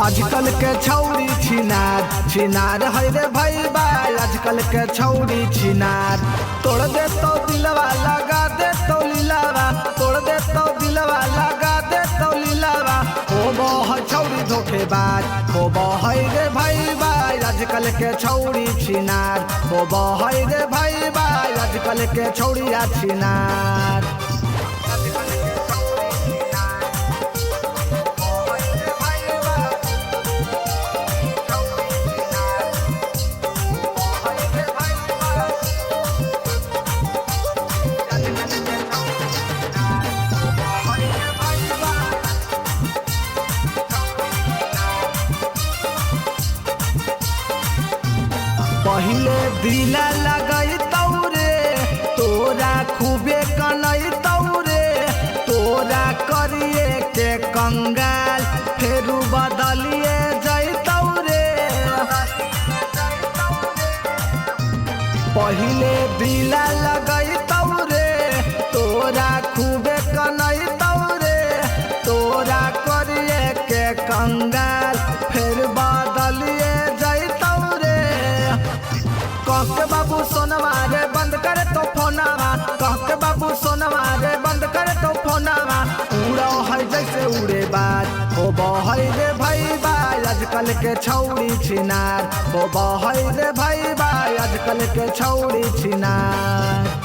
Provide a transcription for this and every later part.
आजकल के छौरी छिनार छिनार है रे भैबा, आजकल के छौरी छिनार। तोड़ दे तो दिलवा लगा दे तो लीलावा, तोड़ दे तो दिलवा लगा दे तो लीलावा। हो बह छौरी धोखेबाज, हो बह रे भैबा, आजकल के छौरी छिनार। हो बह रे भैबा, आजकल के छौरिया छिनार। पहिले दिला लगई तौरे, तोरा खूबे कनई तौरे। तोरा करिए के कंगाल फेरू बदलिए जई तौरे। पहिले दिला लगई तौरे, तोरा खूबे कनई तौरे। तोरा करिए के कंगाल फेर बदलिए जई तौरे। कहके बाबू सोनवा रे बंद करे तो फोनावा, कहके बाबू सोनवा रे बंद करे तो फोनावा। उड़ो है जैसे उड़े बाज, हो बहै रे भैबा, आजकल के छौरी छिनार। हो बहै रे भैबा, आजकल के छौरी छिनार।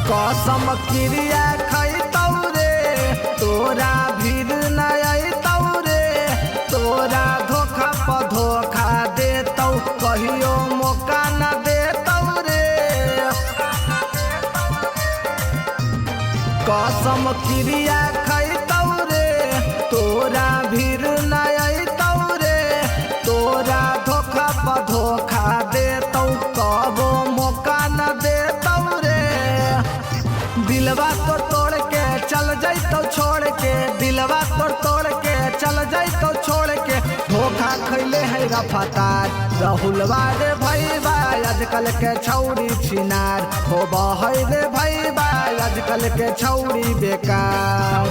कसम क्रिया खैतौ रे, तोरा भीड़ न अयतौ रे। तोरा धोखा पर धोखा देतौ, कहियो मौका न देतौ रे। कसम क्रिया खैतौ रे, तोरा भीड़ न अयतौ रे। तोरा धोखा पर धोखा देतौ, कबो मौका न देतौ रे। दिलवा तो तोड़ के चल जैतो छोड़ के, दिलवा तो तोड़ के चल जैतो छोड़ के। धोखा खैले है रफ्तार राहुलवा रे भैबा, आजकल के छौरी छिनार। हो बहै रे भैबा, आजकल के छौरी बेकार।